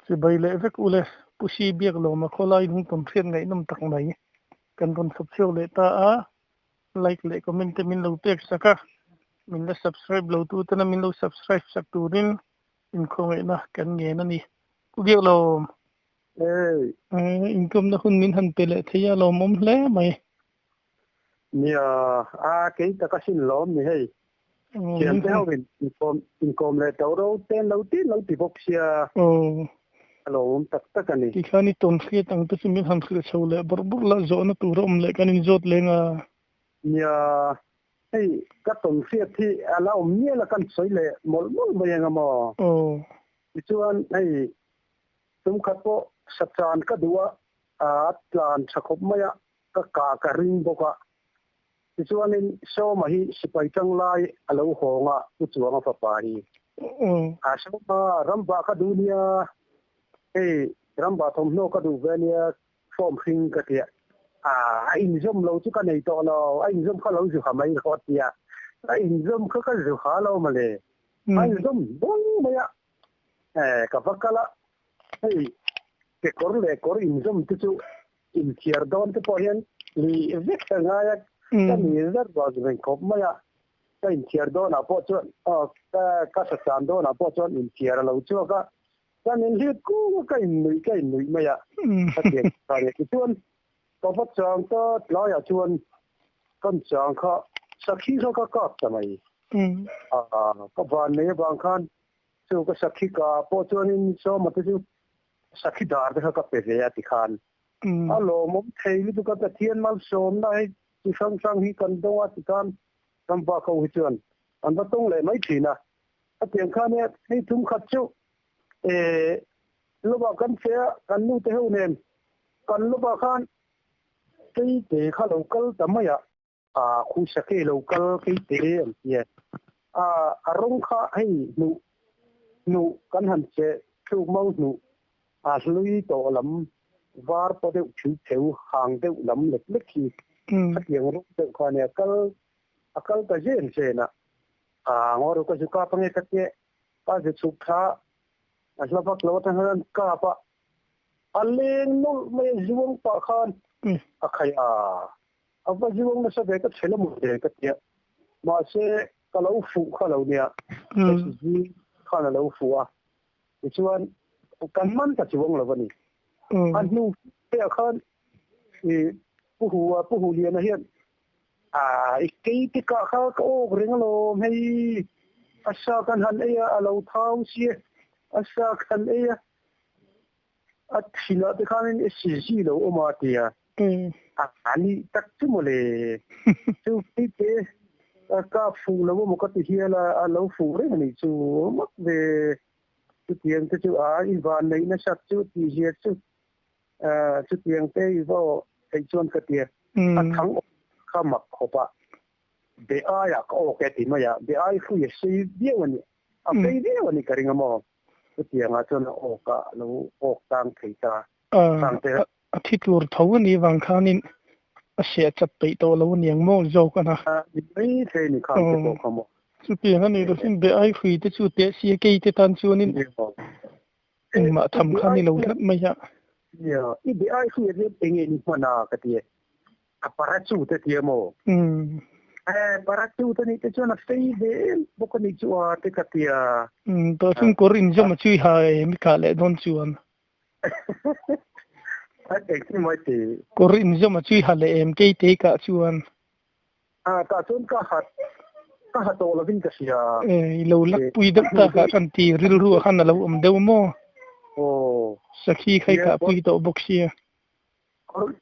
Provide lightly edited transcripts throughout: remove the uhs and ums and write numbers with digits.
Chibai leh vek ule, Pu Si Biaklawma khawlai hnungtawn hriat ngaihnawm tak mai kan rawn chhawp chhuak leh ta a, like leh comment te min lo pek sak a, min la subscribe lo tu tena min lo subscribe sak turin inkhawngaihna kan ngen a ni. Pu Biaklawm, inkawmna hun min han pe leh thei a lawmawm hle mai. Nia, a kei tak asin lawm ni hei. Thiam te ho in inkawm inkawm leh to ro ten lo tin lo ti bawk sia. A lawmawm tak tak a ni. Tikhan i tawn hriat ang te chu min han hrilh chho leh bawrh bawrh la, zawhna tur a awm leh kan inzawt leng a. Nia, hei ka tawn hriat hi a la awm mial a kan sawi leh mawlh mawlh mai eng a maw? Tichuan hei tumkhat pawh sachan ka duh a, a tlan tha khawp mai a, Ka kah ka ring bawk a. Tichuanin Sawma hi sipai tanglai a lo hawng a, Pu Chuanga fapa hi. A Sawma, Rambah ka duh nia, hei Rambah thawmhnaw ka duh ve nia, form hring ka tia. A, a inzawm lo chu ka nei tawh lo, a inzawm kha lo zu ha mai rawh a tia. A inzawm kha ka zu ha lo mawle. A inzawm bawng mai a, ka va kal a, hei kekawr leh kawr inzawm te chu Inthiar dawn te pawh hian ni vek a ngai a, ka ni zat vak reng khawp mai a, ka inthiar dawnah pawh chuan aw ka ka sasam dawnah pawh chuan inthiar a lo chhuak a, ka nin hlit kung a ka innuih ka innuih mai a, ka tiang ta leh tichuan ka va chang ta tlaiah chuan kan chang kha sakhi kha ka kap ta mai a, ka van nei avang khan chu ka sakhi ka pawh chuanin sawma te chu Sakhi dar te kha ka pe ve a ti khan a lawmawm thei lutuk a, Pathian malsawmna hei chi hrang hrang hi kan dawng a ti khan ram vak ho hi chuan an va tawng leh mai thin a. A tiang khan e hei thum khat chu e lovah kan che a, kan nu te ho nen kan lovah khan keite kha lo kal ta mai a. A khu sakei lo kal kei te an ti e. A a rawng kha hei hnuh hnuh kan han che thluk mau hnuh a hlui tawh lam var paw deuh thiu theu hang deuh lam lek lek hi khatiang rawng deuh kha nia kal a kal ta zen zen a. A ngaw ru ka zu kap ange ka tia ka zu chhuk thla a hla vak lo atang hian kap a a leng nawlh mai a zuang pah khan a khai a. A va zuang nasa ve ka chhe la mu ve ka tia. Mahse ka lo fuh kha lo nia. SG khan a lo fuh a. Tichuan kan man ta chuang lo a ni. A hnu te ah khan i Pu Hu a Pu Hu Liana hian a i kei te kah kha ka awk reng alawm hei a sa kan han ei a a lo thau sia a sa kan ei a A thinah te khanin SG lo awm a tia. A nih tak chu mawle. Chu keite ka fuh lo emaw ka ti hial a, a lo fuh reng a nih chu mak ve. Chutiang te chu a i van neih nasat chu tih zia chu chutiang te i va awh theih chuan ka tia. A thang awk kha mak khawp a. Be aiah ka awk e ti mai a, be ai hrui a sei viau a ni. A fei viau a nih ka ring a maw. Chutiangah chuan a awk a lo awk tang thei ta. Tang te. A thi tur tho a nih vang khanin a seh chat peih tawh lo aniang maw zawk a na. Ni mai thei ni khan te pawh kha maw. Chutiang a nih lohin be ai hrui te chu teh sia kei te tan chuanin engmah tham kha ni lo tlat mai a. Nia, i be ai hrui a hian enge ni hman a ka ti e. A parachute ti a maw? Eh, parachute a nih te chuan a fei ve em bawk a nih chu a te ka ti a. Tawh chuan kawr inzawm a chui ha em i kah leh dawn chuan. Engtin maw i ti? Kawr inzawm a chui ha leh em kei te i kah chuan. A kah chuan ka ha ka ha tawh lovin ka hria. Eh, i lo lak pui deuh tak ah khan ti rilru ah khan a lo awm deuh maw? Aw. Sakhi kha i kah pui tawh bawk sia.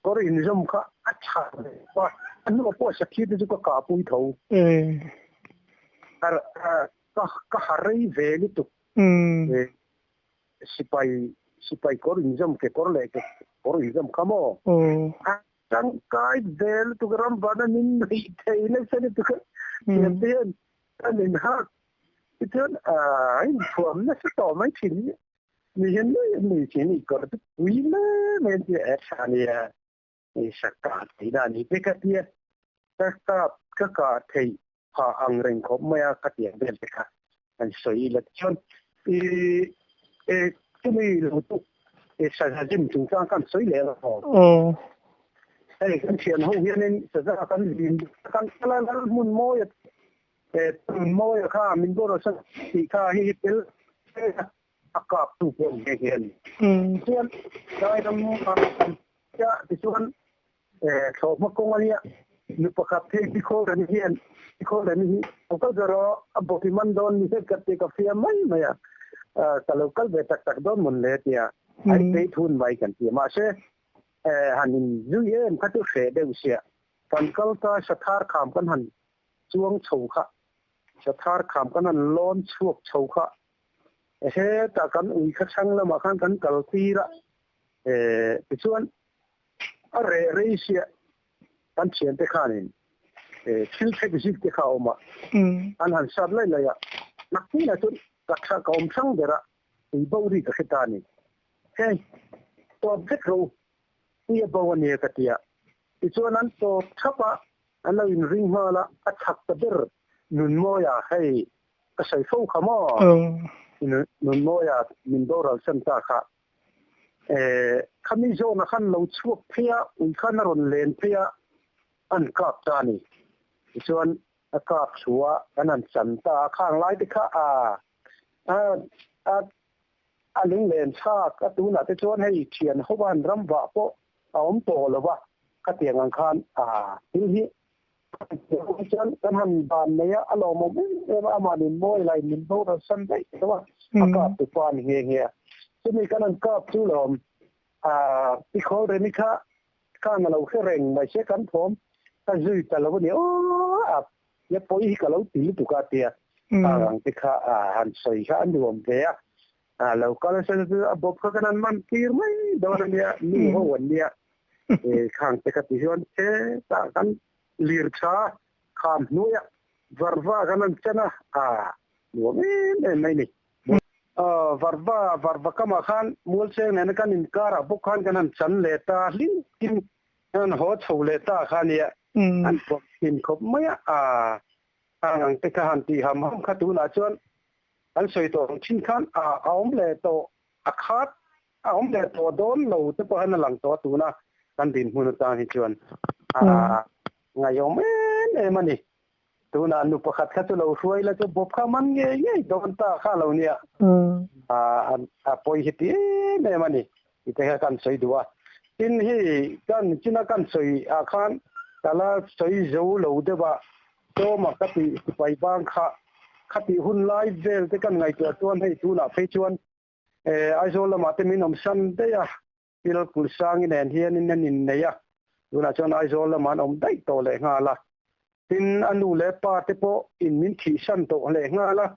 Kawr inzawm kha a tha ve a, a hnuah pawh sakhi te chu ka kahpui tho. Ka ha rei ve lutuk. Sipai sipai kawr inzawm ke kawr leh ke kawr inzawm kha maw? A tangkai ve lutuk ram vana min nuih thei nasa lutuk a. Thiam te hian an inhak tichuan a inthuam nasa tawh mai thin hi. Mi hian mai an nei thin i kawr te pui mai mai an tia e tha nia i sak kah thei na ni te ka tia ka kap ka kah theih phah ang reng khawp mai a ka tiang vel te kha an sawi la chuan i e Chumi lo chu saza zim chungchang kan sawi leh lo. Hei kan thian ho hianin saza kan zim kan kal a, lal hmun mawi a hmun mawi a kha min bawr asa tih kha hi tel a kap tu pawh nghe nghe a ni. Chuan Dairam a kan tia tichuan thlawhhma kawng a nia nu pakhat hi Tikhawl Rani hian Tikhawl Rani hi lo kal ber aw a bawpi man dawn ni hek ka ti ka fiam mai mai a ka lo kal ve tak tak dawn mawn le tia ai pei thun mai kan ti a mahse han in zui em kha chu hreh deuh sia kan kal ta Sathar kham kan han chuang chho kha Sathar kham kan han lawn chhuak chho kha hetah kan ui kha chhang lamah khan kan kal tir a tichuan a reh rei sia kan thiante khanin thil thek zik te kha a awm a, an han sat laih laih a, naktinah chuan ka tha ka awm hrang ber a, tui bo ri ka hre ta a ni. Hei, tawp vek ro, tui a bo a nia ka ti a. Tichuan an tawp thap a, an lo inring nghal a, a chak ta ber Nunmawia, hei ka sawi fo kha maw? Nunmawia min boral san ta kha. Khami zawna khan lo chhuak phei a, ui khan a rawn len phei a, an kap ta a ni. Tichuan a kap thu a, kan han chan ta a, khang lai te kha a a a lunglen thlak a, tunah te chuan hei thian ho an ram vah pawh a awm tawh lo va, khatiang ang khan a thil hi chuan kan han ban mai a, a lawmawm em em a, amah nin mawi lai min boral san daih tawh a, a kap tu pa ni nghe nghe a. Chumi kan han kap chu lawm i khawl remi kha khan a lo hre reng mai se kan thawm ka zui ta lo a ni aw a ya pawi hi ka lo ti lutuk a tia a rang te kha han sawi kha a nuam ve a, a lo kal se chu a bawp kha kan han man tir mai dawn a nia nu ho an nia. Khang te ka ti hian hetah kan lir tha kham hnuaiah varva kan han chen a, a nuam em em mai ni. Varva, varva kamah khan Mualcheng nena kan inkarah bawk khan kan han chan leh ta hlim tin kan han haw chho leh ta kha nia, an bawk thin khawp mai a, a khang ang te kha han tih ham ham kha tunah chuan kan sawi tawh ang thin khan a awm leh tawh a khat a awm leh tawh dawn lo te pawh hian a lang tawh a tuna kan dinhmun atan hi chuan a ngaihawm em em a ni. Tunah nu pakhat kha chu lo hruai la chu bawp kha man ngei ngei dawn ta kha lo nia a pawi hi ti em em a ni tih te kha kan sawi duh a. Tin hi kan china kan sawi ah khan ka la sawi zo lo deuh a, Sawma ka tih sipai bang kha khatih hun lai vel te kan ngaihtuah chuan hei tunah phei chuan Aizawl lamah te min awm san daih a, Pil Kulsangi nen hianin an innei a, tunah chuan Aizawl lamah an awm daih tawh leh nghal a. Tin, a nu leh pa te pawh in min thih san tawh leh nghal a,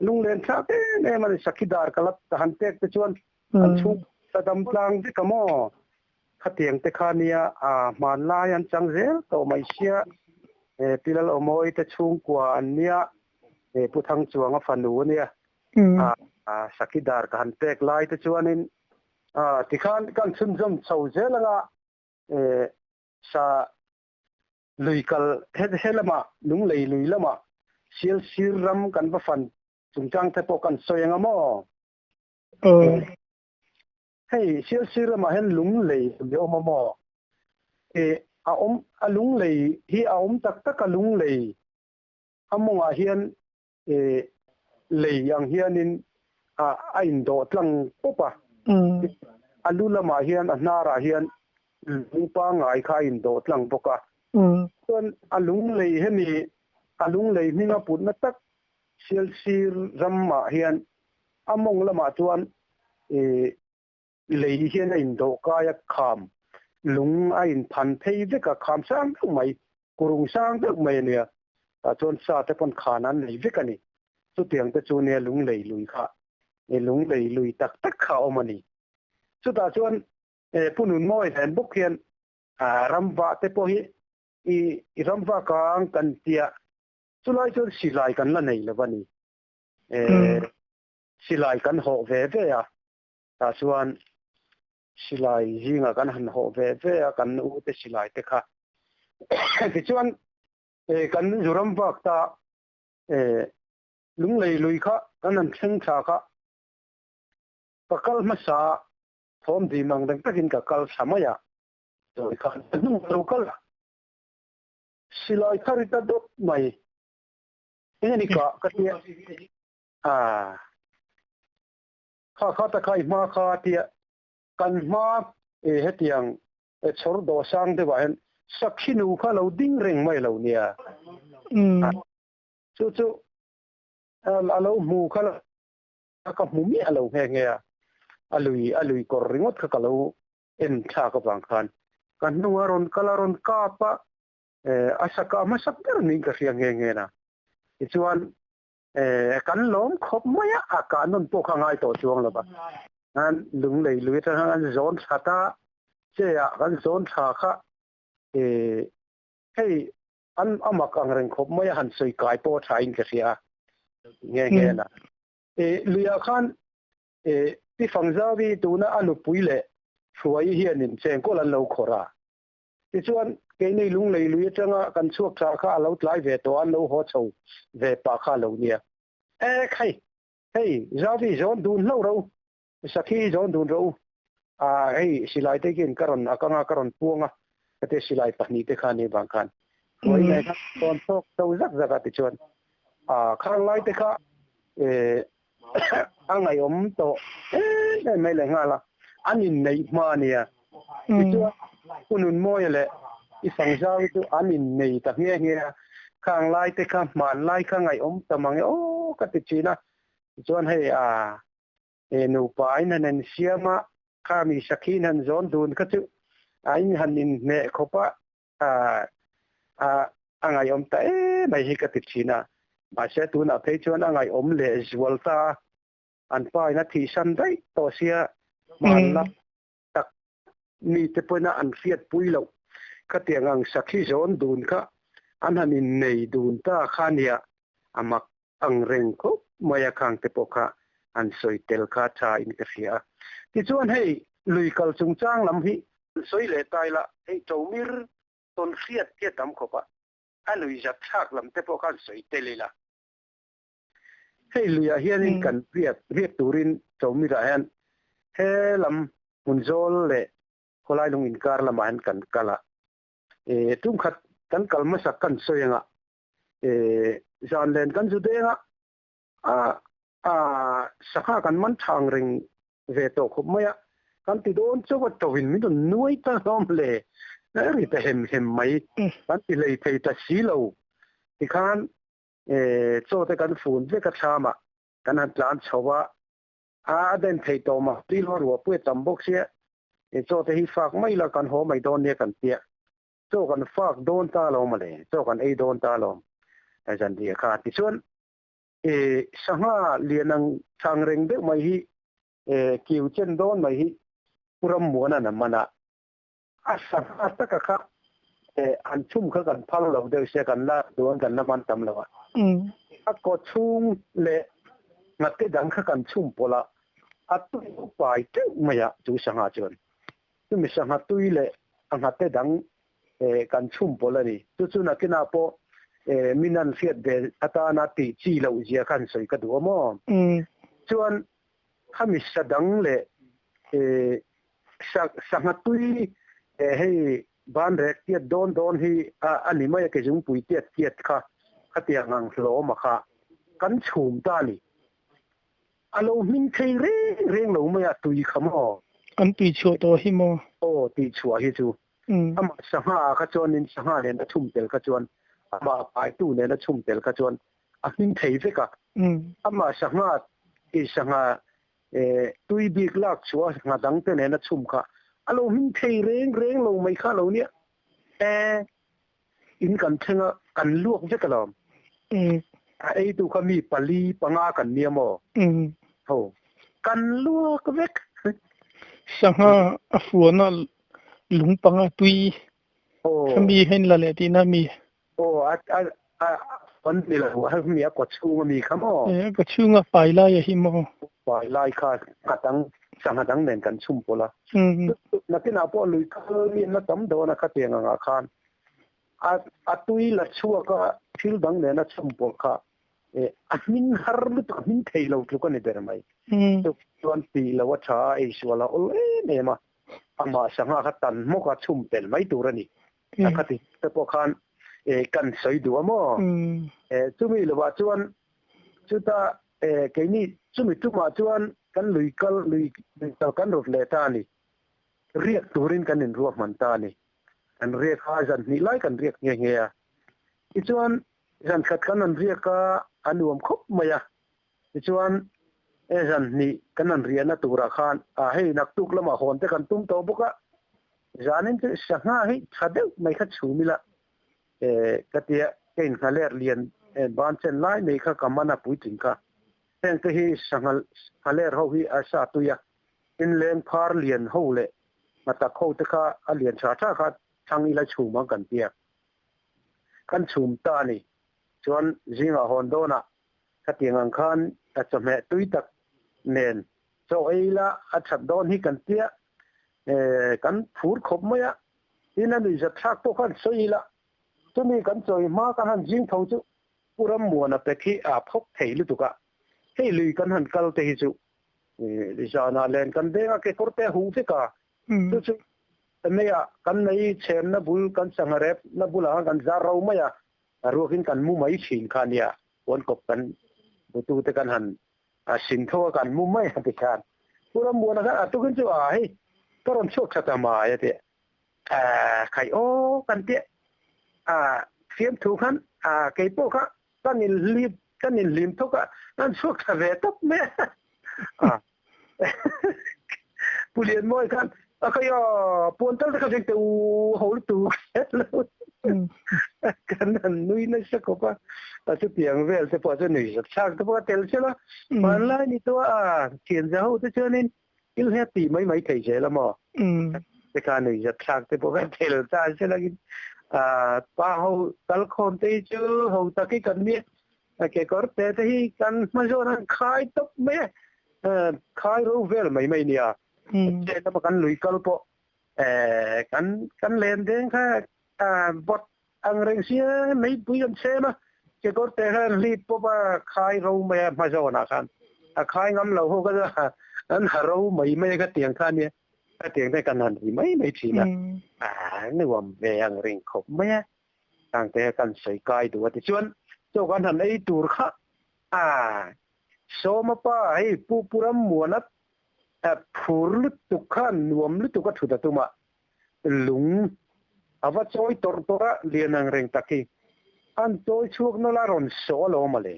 lunglen thlak em em a ni. Sakhi dar ka la ka han pek te chuan an chhung ta dam tlang vek a maw? Khatiang te kha nia a hmanlai an chang zel tawh mai sia, Pi Lalawmawi te chhungkua an nia, Pu Thangchuanga fanu a nia. A sakhi dar ka han pek lai te chuanin tikhan kan chhunzawm chho zel anga sa lui kal he lamah lunglei lui lamah sial sir ram kan va fan chungchang te pawh kan sawi anga maw? Hei sial sir ramah hian lunglei a awm a maw? A awm a lunglei hi a awm tak tak a lunglei a mawngah hian lei ang hianin a indawh tlang pawp a, a lu lamah hian a hnarah hian lung pangngai kha a indawh tlang bawk a. Chuan a lung lei hemi a lung lei hminga putna tak Sialsir ramah hian a mawng lamah chuan lei hian a indawh kai a, kham lung a inphan phei vek a, kham sang deuh mai Kurung sang deuh mai a nia, tah chuan sa te pawn khan an lei vek a ni. Chutiang te chu nia lunglei lui kha, e lunglei lui tak tak kha a awm a ni. Chutah chuan e Pu Nunmawi nen bawk hian ramva te pawh hi i ramva kang kan tia, chulai chuan silai kan la nei lo a ni. E silai kan hawh ve ve a, tah chuan Silai zingah kan han hawh ve ve a, kan u te silai te kha. Tichuan kan Zuram vak ta lunglei lui kha kan han thleng thla kha. Ka kal hmasa thawm dim ang reng takin ka kal thla mai a, sawi khan ka hnung a lo kal a, silai kha ri ta dawt mai. Eng a ni kah ka tia a, kha kha ta kha i hma kha a tia, kan hma e hetiang e chhawr dawh sang deuhah hian sakhi nu kha lo ding reng mai lo nia. Chu chu a lo hmu kha la. Ka hmu miah lo nghe nghe a, a lui a lui kawr ringawt kha ka lo en thlak avang khan ka hnung a rawn kal a rawn kap a, a saka hmasak ber niin ka hria nghe nghe na. Tichuan kan lawm khawp mai a, a kah nawn pawh kha ngai tawh chuang lo va. An lunglei lui atang khan an zawn thla ta che a, kan zawn thla kha hei an a mak ang reng khawp mai a, han sawi kai pawh a tha in ka hria a nghe nghe na. Luiah khan Pi Fangzavi tuna a nupui leh Hruaii hianin chengkawl an lo khawrh a. Tichuan, keini Lunglei lui atanga kan chhuak tha kha a lo tlai ve tawh a, an lo haw chho ve pah kha a lo nia. E khai, hei Zavi zawn dun hlauh ro, Sakhi zawn dun rawh u. A hei silai te khian ka rawn ak anga ka rawn puang a, ka te silai pahnih te kha ni vang khan Hruaii nen khan rawn thawk chho zak zak a tichuan A khang lai te kha a ngaihawm tawh em em mai leh nghal a, an inneih hma a nia. Tichuan Pu Nunmawia leh I Fangzau chu an innei ta nghe nghe a, khang lai te kha hman lai kha ngaihawm ta mang e aw ka ti thin a. Tichuan hei a nupa in han ensiam a, kha mi sakhi in han zawn dun kha chu a in han inhneh khawp a, a ngaihawm ta em mai hi ka ti thin a, mahse tunah phei chuan a ngaihawm leh zual ta a, an pa in a thihsan daih tawh sia hmanla tak mite pawhin a an hriatpui loh khatiang ang sakhi zawn dun kha an han innei dun ta kha nia a mak ang reng khawp mai a khang te pawh kha an sawi tel kha tha in ka hria a. Tichuan hei lui kal chungchang lam hi an sawi leh ta ila hei Ṭomir tawn hriat hi a tam khawp a, a lui zat thlak lam te pawh kha an sawi tel ila. Hei luiah hianin kan riak riak turin Ṭomirah hian he lam hmun zawl leh khawlai lung inkar lamah hian kan kal a, tumkhat kan kal hmasak kan sawi anga zan len kan zu deng a, a sangha kan man thang reng ve tawh khawp mai a, kan ti dawn chauh a tawin min rawn nuai ta hlawm hle, ri ta hem hem mai, kan ti hlei thei ta si lo, tikhan chaw te kan fun vek a thlam ah kan han tlan chho a, a den thei tawh mah tui lo ruah pui a tam bawk sia, chaw te hi fak mai la kan haw mai dawn nia kan tia. Chaw kan fak dawn ta lo mawle, chaw kan ei dawn ta lo zanriah kha. Tichuan sangha lian ang chang reng deuh mai hi kiu chen dawn mai hi Pu Rammuana'n a man a, a sangha taka kha an chhum kha kan phal lo deuh sia kan la duan kan la man tam lo a. A kaw chhung leh nghate dang kha kan chhum pawlh a, a tui pai teuh mai a chu sangha chuan. Chumi sangha tui leh a nghate dang kan chhum pawlh a ni. Chu chu nakinah pawh min an hriat ve atana tih chi loh zia kha han sawi ka duh a maw? Chuan khami sa dang leh sangha tui hei banrek tiat dawn dawn hi a ni mai a, kezungpui tiat tiat kha khatiang ang hlawm a kha kan chhum ta a ni. A lo hming thei reng reng lo mai a, tui kha maw? An tui chhuah tawh hi maw? Aw, tui chhuah hi chu. Amah sangha ah kha chuanin sangha nen a chhum tel kha chuan, amah paitu nen a chhum tel kha chuan a hming thei vek a. Amah sangha i sangha tui bik lak chhuah a sangha dang te nen a chhum kha a lo hming thei reng reng lo mai kha lo nia. E, in kan thleng a, kan luak vek alawm. A eitu kha mi pali panga kan nia maw? Ho, kan luak vek. Sangha a fuana lung panga tui kha mi hian la leh tihna mi? Aw, a a an ni lo, a mi a kaw chhunga mi kha maw? E, a kaw chhunga pai lai a hi maw? Pai lai kha ngha dang, sangha dang nen kan chhum pawlh a. Nakinah pawh lui kal mi an la tam dawn a khatiang angah khan a a tui la chhuak a, thil dang nen a chhum pawlh kha. A hmin har lutuk a hmin thei lo tluk a ni ber mai. Chu chuan tih loh a tha a, ei sual a awl em em a, amah sangha kha tan hmawk a chhum pel mai tur a ni. A khati te pawh khan kan sawi duh a maw? Chumi lovah chuan chuta keini chumi tumah chuan kan lui kal lui kal kan rawt leh ta a ni. Riak turin kan inruahman ta a ni. Kan riak a, zan hnih lai kan riak nghe nghe a. Tichuan Zan khat kan han riak a, a nuam khawp mai a. Tichuan, he zan hnih kan han riahna turah khan, a hei naktuk lamah hawn te kan tum tawh bawk a, zanin chu sangha hi tha deuh mai kha chhum ila, ka tia, ka innghaler lian ban chen lai mai kha ka man a puitling kha. Heng te hi sangha nghaler ho hi a sa tui a, inleng phar lian ho leh nghatak ho te kha a lian tha tha kha thlang ila chhum ang kan tia. Kan chhum ta a ni. Chuan zingah hawn dawnah khatiang ang khan a chawhmeh tui tak nen chaw ei ila a that dawn hi kan tia kan phur khawp mai a, tin a nuihzat thlak pawh khan sawi ila chumi kan chawi hma kan han zing tho chu Pu Rammuana pek hi a phawk thei lutuk a, hei lui kan han kal te hi chu zanah len kan veng a kekawr te a huh vek a, chu chu Meiah kan mei chhemna bul kan sangha repna bulah khan kan zar ro mai a, ruakin kan mu mai thin kha nia, puan kawp kan butute kan han sin tho a kan mu mai a ti khan. Pu Rammuana khan a tukin chu a hei ka rawn chhuak tha ta mai a ti a, khaih aw kan ti a, fiamthu khan a keipawh kha kan inhlip kan inhlim thawk a, kan chhuak tha ve tawp mai a. Pu Lianmawi khan a khaih a, puan tal te kha veng teh u ho lutuk kan han nui nasa khawp a, a chutiang vel te pawh chu nui zat thlak te pawh a tel zel a, hmanlai ni tawh a thian za ho te chuanin thil hi a ti mai mai thei zel a maw? Te kha nui zat thlak te pawh kha tel ta zel angin pa ho kal khawm te hi chu ho tak hi kan nia kekawr te te hi kan hma zawn an khai tawp mai a khai ro vel mai mai nia che lama kan lui kal pawh kan kan len deng kha bawt ang reng sia meipui kan chhem a kekawr te kha an hlip pawp a khai ro mai a hma zawnah khan a khai ngam lo ho kha an ha ro mai mai a kha tiang kha nia kha tiang te kan han ti mai mai thin a a nuam ve ang reng khawp mai a tang te kan sawi kai duh a tichuan chaw kan han ei tur kha a sawma pa hei pu puram muana phur lutuk khan nuam lutuk a thut a tum a Lung a va chawi tawrh tawrh a, lian ang reng tak hi. An chawi chhuak nawlh a rawn sawh alawm a le.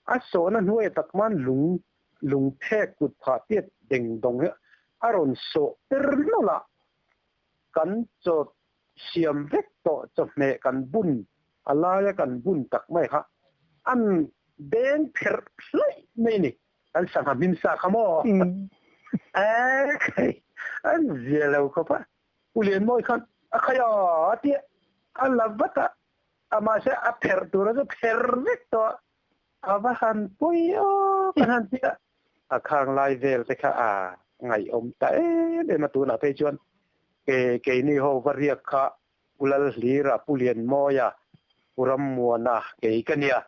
A sawhna hnuaia tak man lung lung phek kut phah tiat deng dawng hi a rawn sawh per nawlh a. Kan chaw siam vek tawh chawhmeh kan bun a laia kan bun tak mai kha an deng pherh hlaih mai a ni. An sangha hmin sa kha maw? Ekhei, an zia lo khawp a. U Lianmawi khan a khai a a ti a, a la vat a, a mahse a pherh tur a chu pherh vek tawh a, a va han pawi aw kan han ti a. A khang lai vel te kha a ngaihawm ta em em a, tunah phei chuan ke keini ho va riak kha Pu Lalhlira, Pu Lianmawia, Pu Rammuana kei ka nia.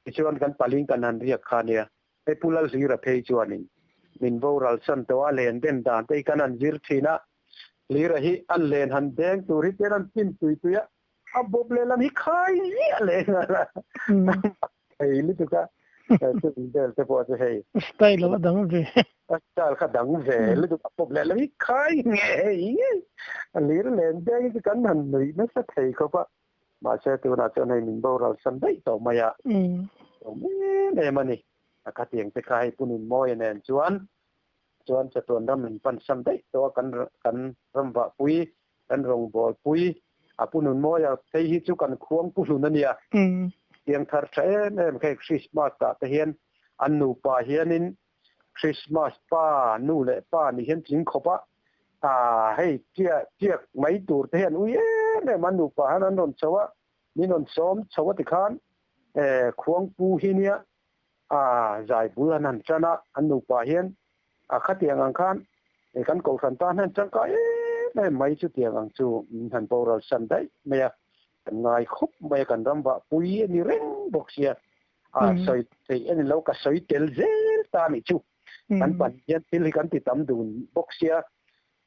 Tichuan kan paling kan han riak kha nia, hei Pu Lalhlira phei chuanin min boral san tawh a, len den dan te hi kan han zir thin a, Hlira hi a len han deng tur hi ten an pin tui tui a, a bawp lehlam hi khai ziah leh nghal a, thei lutuk a, chumi vel te pawh chu hei. Style a dang ve. A style kha dang ve lutuk, a bawp lehlam hi khai ngei ngei, a hlir len deng hi chu kan han nuih nasa thei khawp a. Mahse tunah chuan hei min boral san daih tawh mai a, awm em em a ni. A khatiang te kha hei Pu Nunmawia nen chuan chuan chatuan ram min pan san daih tawh a, kan kan ramvahpui, kan rawngbawlpui a Pu Nunmawia phei hi chu kan khuang pu hlun a nia. Tiang thar tha em em kha hei Christmas ah te hian an nupa hianin Christmas pa nu leh pa nih hian tling khawp a, ah hei chiah chiak mai tur te hian ui em em an nupa han an rawn chho a, min rawn sawm chho a tikhan eh khuangpu hi nia ah zai bul an han tan a, an nupa hian a khatiang ang khan eh kan kohhran tan hian tangkai em em mai chutiang ang chu min han boral san daih mai a, kan ngai khawp mai a kan ram vah pui a ni reng bawk sia. A sawi theih a ni lo, ka sawi tel zel ta a nih chu. Kan pan hian thil hi kan ti tam dun bawk sia,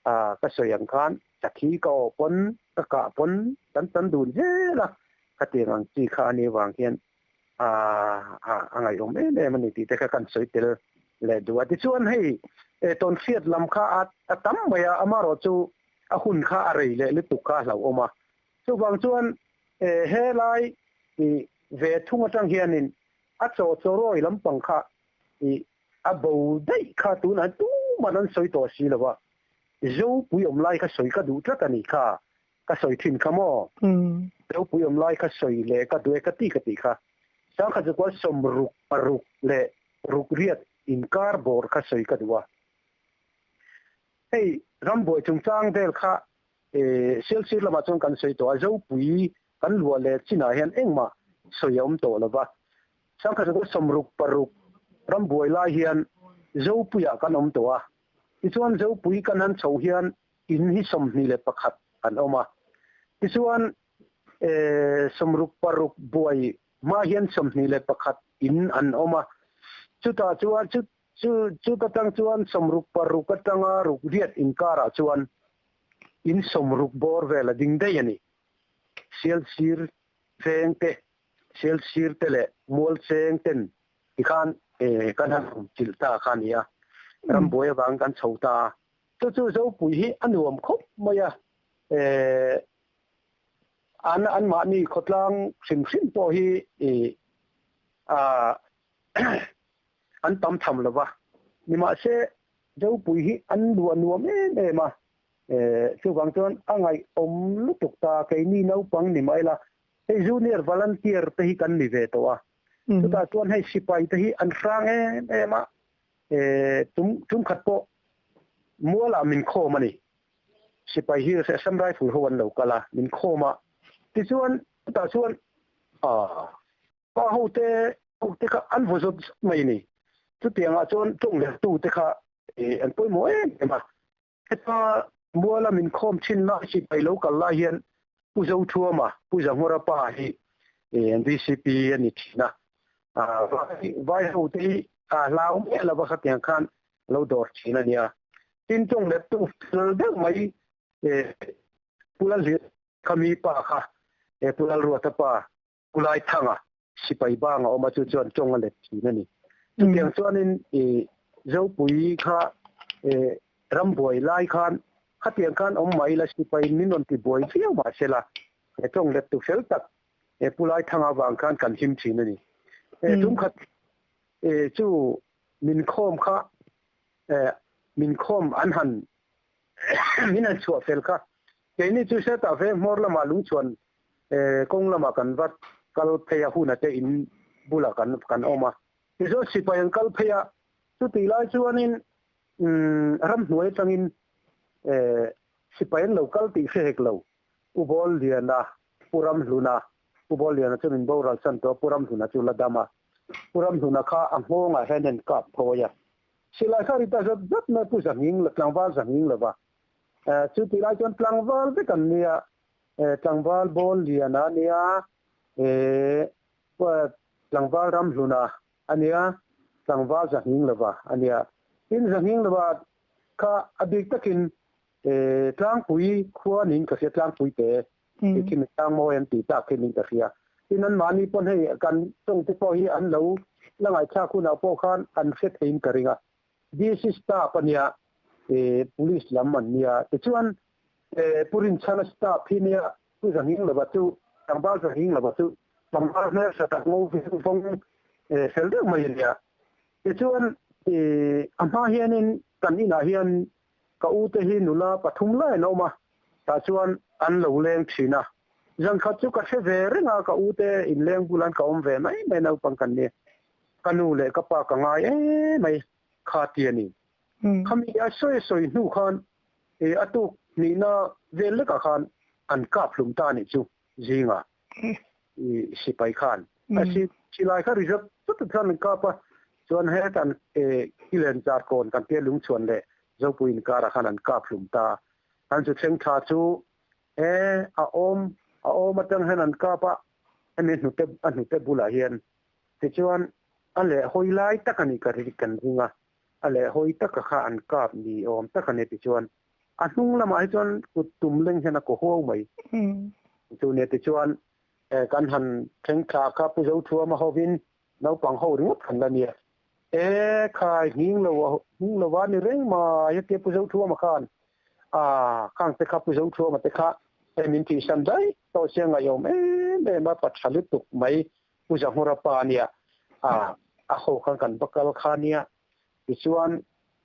a ka sawi ang khan sakhi ka awh pawn, ka kah pawn kan tan dun zel a, khatiang ang chi kha a nih avang hian a a ngaihawm em em a ni tih te kha kan sawi tel leh duh a. Tichuan hei tawnhriat lam kha a tam mai a, amaherawh chu a hun kha a rei leh lutuk kha a hlauhawm a. Chuvang chuan helai ve thung atang hianin a chaw chawrawi lampang kha a bo daih kha tunah tuman an sawi tawh si lo a, Zopui awm lai kha sawi ka duh tlat a ni kha, ka sawi thin kha maw? Zopui awm lai kha sawi leh ka duh e ka ti ka tih kha. Sangkhat zakual sawmruk paruk leh rukriat inkar bawr kha sawi ka duh a. Hei rambuai chungchang vel kha Sialsir lamah chuan kan sawi tawh a, Zopui kan luah leh chinah hian engmah sawi a awm tawh lo va. Sangkhat zakual sawmruk paruk rambuai lai hian Zopuiah kan awm tawh a. Tichuan Zopui kan han chhoh hian in hi 21 an awm a. Tichuan 66 buai hma hian 21 in an awm a. Chutah chuan chu chu chuta tang chuan 66 atanga ruk riat inkarah chuan in 60 bawr vel a ding daih a ni. Sialsir veng te, Sialsir te leh Mualcheng ten tikhan kan han awm chilh ta kha a ni a. Rambuai avang kan chho ta a. Chu chu Zopui hi a nuam khawp mai a, an anmahni khawtlang hrim hrim pawh hi an tam tham lo va, nimahse Zopui hi an luah nuam em em a, chuvang chuan a ngaihawm lutuk ta, keini naupang ni mah ila hei junior volunteer te hi kan ni ve tawh a, chutah chuan hei sipai te hi an hrang em em a, Tum khat pawh mualah min khawm a ni. Sipai hi Assam Rifle ho an lo kal a, min khawm a. Tichuan chutah chuan pa ho te ho te kha an vaw zawt zawt mai a ni. Chutiangah chuan tawng leh tu te kha an pawimawh em em a. Heta muala min khawm thin lai sipai lo kal lai hian Pu Zothuama, Pu Zahmawra pa hi VCP a ni thin a. Vai ho te hi a hlau miah lova khatiang khan lo dawr thin a nia. Tin tawng let tu fel deuh mai Pu Lalhlir khami pa kha Pu Lalruata pa Pu Laithanga sipai bang a awm a, chu chuan tawng a let thin a ni. Chutiang chuanin i Zopui kha rambuai lai khan khatiang khan awm mai ila sipai min rawn ti buai viau mahsela he tawng let tu fel tak Pu Laithanga avang khan kan him thin a ni. Tumkhat chu min khawm kha min khawm an han min han chhuah fel kha keini chu hetah ve hmawr lamah lungchhuan kawng lamah kan va kal phei a, huna te in bulah kan kan awm a. Tichuan sipai an kal phei a, chutih lai chuanin ramhnuai atangin sipai an lo kal tih hre hek lo. Pu Bawlliana, Pu Ramhluna, Pu Bawlliana chu min boral san tawh a, Pu Ramhluna chu la dam a. Pu Ramhluna kha a nghawngah hian an kap thawi a. Silai kha ri ta zat zat mai Pu Zahnging, tlangval Zahnging lova. Chutih lai chuan tlangval vek an nia, Tlangval Bawlliana a nia, Tlangval Ramhluna a nia, Tlangval Zahnging-lova a nia. Tin, Zahnging-lova kha a bik takin Tlangpui khua niin ka hria, Tlangpui te tih khi mi Tlangmawi an tih tak khi niin ka hria. Tin, anmahni pawn hei kan tawngte pawh hi an lo la ngaihthlak hunah pawh khan an hre theiin ka ring a. DC staff a nia, Police lam an nia. Tichuan, Pu Rinchhana staff hi nia, Pu Zahnging-lova chu, tlangval Zahnging-lova chu tlangval hmeltha tak ngo veng vawng fel deuh mai a nia. Tichuan, a hma hianin kan inah hian ka u te hi nula pathum lai an awm a, tah chuan an lo leng thin a. Zan khat chu ka hre ve reng a, ka u te inleng bulan ka awm ve mai mai naupang kan ni. Ka nu leh ka pa ka ngai em mai kha ti a ni. Khami a sawi sawi hnu khan a tuk hnihna vel lekah khan an kap hlum ta anih chu zingah sipai khan. A silai kha ri zat zat khan an kap a, chuan hetan Kilen Zarkawn kan tia lungchhuan leh Zopui inkarah khan an kap hlum ta. An chu thleng tha chu e a awm a awm atang hian an kap a, hemi hnute a hnute bulah hian. Tichuan a leh hawi lai tak a nih ka ri kan ring a, a leh hawi taka kha an kap ni awm tak a ni tichuan a hnung lamah hi chuan kut tum leng hian a kaw huau mai. Chu nia tichuan kan han thleng thla kha Pu Zothuama hovin naupang ho ringawt kan la nia. E khai nghing lo nghing lova ni reng mai a tia Pu Zothuama khan a khang te kha Pu Zothuama te kha hei min tihsan daih tawh sia ngaihawm em em a pa tha lutuk mai Pu Zahmura pa a nia, a a ho khan kan va kal kha nia. Tichuan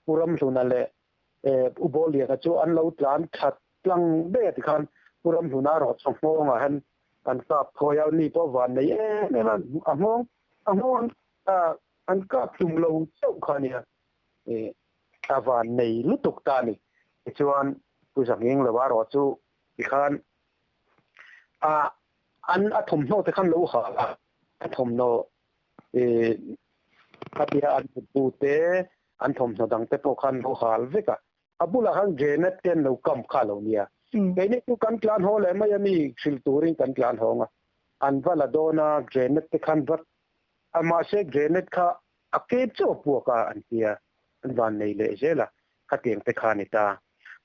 Pu Ramhluna leh Pu Bawlliana chu an lo tlan that tlang daih a tikhan Pu Ramhluna erawh chu nghawngah hian an kap thawi a, ni pawh van nei em em a, a nghawng a nghawng an kap hlum lo chauh kha nia, a van nei lutuk ta a ni. Tichuan Pu Zanghingloa erawh chu tikhan a An a thawmhnaw te khan lo hal a, a thawmhnaw ih khatia an mutbu te, an thawmhnaw dang te pawh khan lo hal vek a. A bulah khan grenade te an lo kam kha lo nia. Keini chu kan tlan haw leh mai a mi hrilh turin kan tlan hawng a. An va la dawn a, grenade te khan va a mahse grenade kha a kep chauh a puak a an tia, an van nei leh zel a, khatiang te kha a ni ta.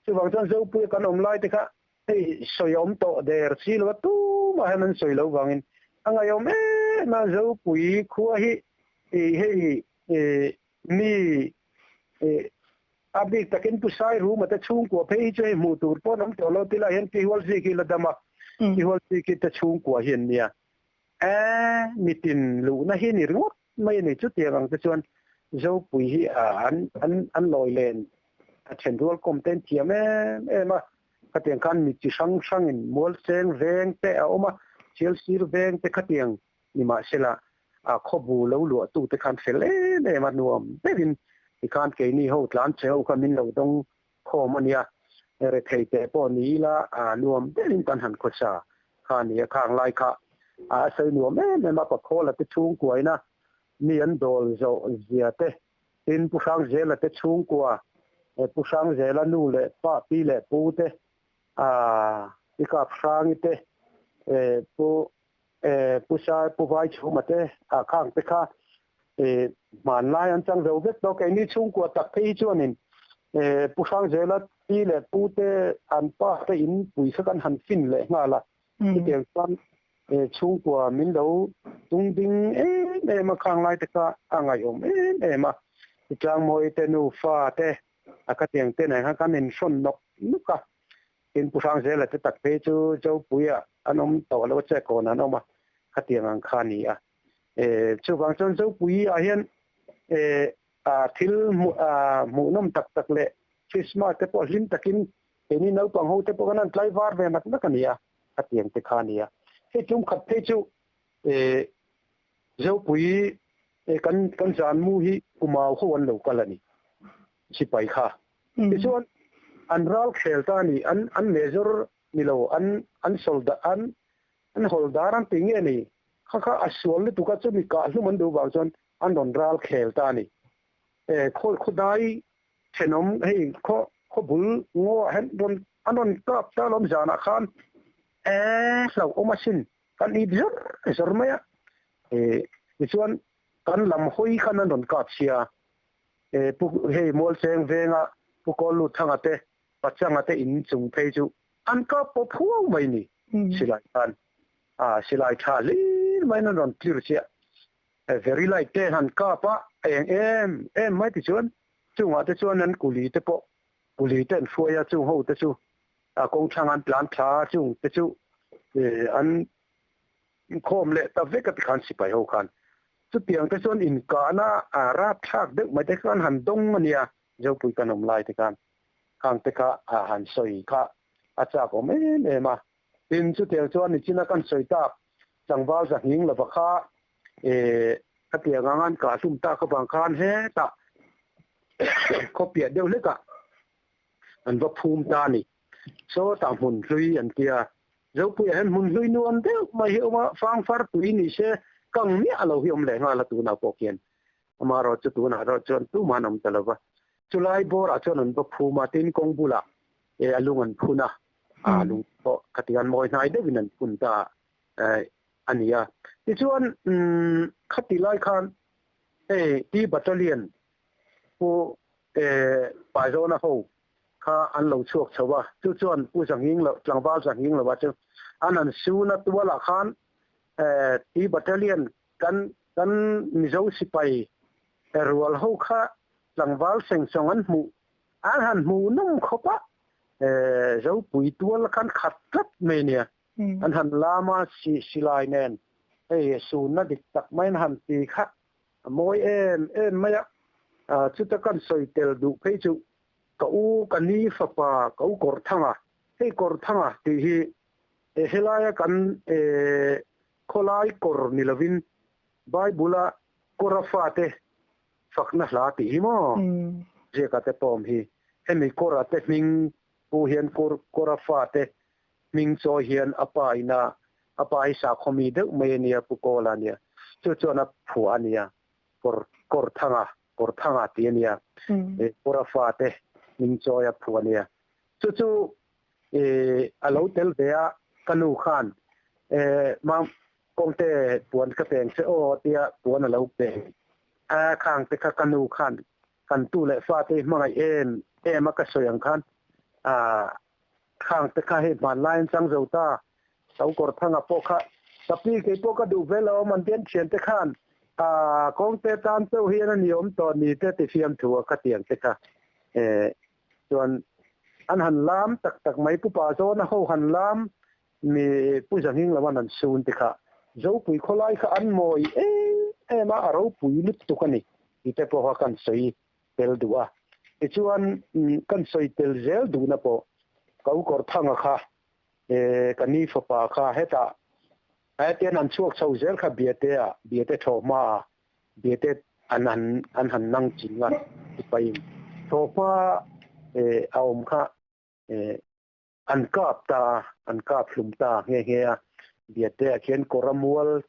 Chuvang chuan Zopuia kan awm lai te kha Hei sawi awm tawh der si lo a, tumah hian an sawi lo vangin a ngaihawm em a, Zopui khua hi hei mi a bik takin Pu Sairuma te chhungkua phei hi chu hei hmuh tur pawh an awm tawh lo tilai hian Pihualzi khi la dam a, Pihualzi khi te chhungkua hi an nia. E mitin luhna hi ni ringawt mai a ni. Chutiang ang te chuan Zopui hi an an an lawi len a then rual kawm te an thiam em em a. Khatiang khan mi chi hrang hrangin Mualcheng veng te a awm a, Sialsir veng te khatiang nimahsela a khawbu lo luahtu te khan fel em em a, nuam berin tikhan keini ho tlan che ho kha min lo dawng khawm a nia, rethei teh pawh ni ila a nuam berin kan han khawsa kha a ni a, khang lai kha a sawi nuam em em a, Pakhawla te chhungkuaina mi an dawl zawh zia te, tin Pu Hrangzela te chhungkua, Pu Hrangzela nu leh pa pi leh pu te, Pi Kap Hrangi te, Pu Pu Sai Pu Vaichhuma te khang te kha hmanlai an chang zo vek tawh. Keini chhungkua tak phei hi chuanin Pu Hrangzela pi leh pu te an pa te in pui kha kan han fin leh nghal a. Chutiang chuan chhungkua min lo tung ding em em a, khang lai te kha a ngaihawm em em a. Tlangmawi te nufa te a khatiang te nen khan kan inhrawn nawk nawk a. Tin Pu Hrangzela te tak phei chu Zopuia an awm tawh lo a, Chekawn an awm a, khatiang ang kha a ni a. Chuvang chuan Zopui ah hian thil hmuhnawm tak tak leh Christmas te pawh hlim takin keini naupang ho te pawh kan han tlaivar ve nak nak a ni a, khatiang te kha a ni a. Hei tum khat phei chu Zopui kan zan mu hi Kumau ho an lo kal a ni, sipai kha. Tichuan an ral khel ta a ni, an an major ni lo, an an solda an an hawldar an ti nge ni, kha kha a sual lutuk a, chumi kah hlum an duh vang chuan an rawn ral khel ta a ni. E khaw khawdai thenawm hei khaw khaw bul ngaw ah hian rawn an rawn kap ta alawm zanah khan e hlauhawm asin kan ip zawr zawr mai a, e tichuan kan lam hawi khan an rawn kap sia. Pu hei Mualcheng venga Pu Kawlluthanga te Pachanga te in chung phei chu an kap pawp huau mai ni silai khan a silai tha hlir maiin an rawn clear chiah very light te han kap a eng em em mai tichuan chungah te chuan an kuli te pawh kuli te an hruai a chung ho te chu a kawng thlang an tlan thla chung te chu an khawm leh ta vek a tikhan sipai ho khan Chutiang te chuan inkahna a rapthlak deuh mai te khan han dawng a nia, Zopui kan awm lai te khan khang te kha a han sawi kha a chak awm em em a. Tin, chutiang chuan nichina kan sawi tak tlangval zahnghing lova kha khatiang anga an kah hlum tak avang khan hetah khawpiah deuh hlekah an va phum ta a ni. Sawtah hmun hlui an tia, Zopuia hian hmun hlui nuam deuh mai hi a awm a, fangfar tui ni se kang miah lo hi awm leh nghal a tunah pawh khian. Amaherawh chu tunah erawh chuan tumah an awm ta lo va. Chulai bawrah chuan an va phum a, tin kawng bulah a lung an phun a, a lung pawh khatiang an mawi hnai deuhin an phun ta a. a ni a. Tichuan khati lai khan hei T Battalion Pu Paizawna ho kha an lo chhuak chho a, chu chuan Pu Zanghing lo, tlangval Zanghing lova chu an han sun a, tualah khan T Battalion kan kan Mizo sipai rual ho kha tlangval sengchawng an hmuh an han hmuh nawm khawp a, Zopui tual khan khat tlat mai nia. An han lam a, silai nen hei sunna dik tak mai an han ti kha a mawi em em mai a. Chuta kan sawi tel duh phei chu ka u ka ni fapa ka u Kawrthanga, hei Kawrthanga tih hi helaia kan khawlai kawr ni lovin Bible-a kawra fate fakna hla tih hi maw ziaka te pawm hi hemi kawra te hming pu hian kawra fate hming chawi hian a pa ina a pa hi sakhawmi deuh mai a nia Pu Kawla a nia chu chuan a phuah a nia kawr Kawrthanga Kawrthanga tih a nia kawra fate hming chawi a phuah a nia chu chu a lo tel ve a ka nu khan ma Kawngte puan ka peng che aw tia puan a lo peng a, khang te kha ka nu khan kan tu leh fa te hmangaih em em a ka sawi ang khan khang te kha hei hmanlai an chang zo ta, to kawr thanga pawh kha ka pi kei pawh ka duh ve lo awm an tian thian te khan kawngte tan chauh hian a ni awm tawh ni te ti fiam thu a ka tiang te kha chuan an han lam tak tak mai pupa zawna ho han lam Mi Pu Zanghing lo an an sun te kha Zopui khawlai kha an mawi em em a, a ropui lutuk a ni tih te pawh kha kan sawi tel duh a. Tichuan kan sawi tel zel duhna pawh ka u Kawrthanga kha ka ni fapa kha hetah hetian an chhuak chho zel kha Biate ah, Biate thawhma ah Biate an han an han nang ching a sipain thawhma a awm kha. An kap ta a, an kap hlum ta nghe nghe a. Biate ah khian kawra mual,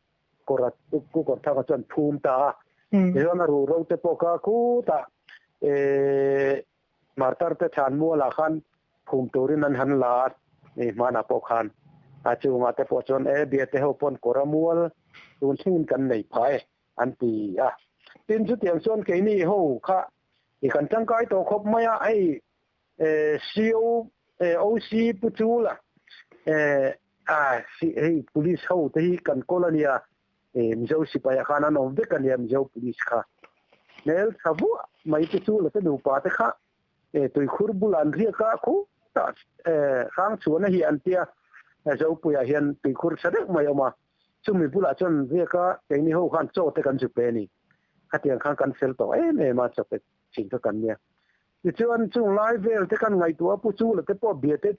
kawra ku kawr thangah chuan phum ta a. Tichuan a ruh ro te pawh kha khutah martar te thlan mualah khan phum turin an han la a, hmanah pawh khan a chungah te pawh chuan e Biate ho pawn kawra mual tun thlengin kan nei phah e an ti a. Tin chutiang chuan keini ho kha i kan tangkai tawh khawp mai a, hei CO OC Pu Chula hei police ho te hi kan kawl a nia Mizo sipai ah khan an awm vek a nia Mizo police kha hmel tha vuah mai Pu Chula te nupa te kha tuikhur bulah an riak a khutah Hrangchhuana hi an tia Zopuiah hian tuikhur tha deuh mai a awm a chumi bulah chuan riak a keini ho khan chaw te kan zu pe a ni khatiang khan kan fel tawh em em a chaw pe thin kha kan nia. Tichuan chung lai vel te kan ngaihtuah a pu chu la te pawh biate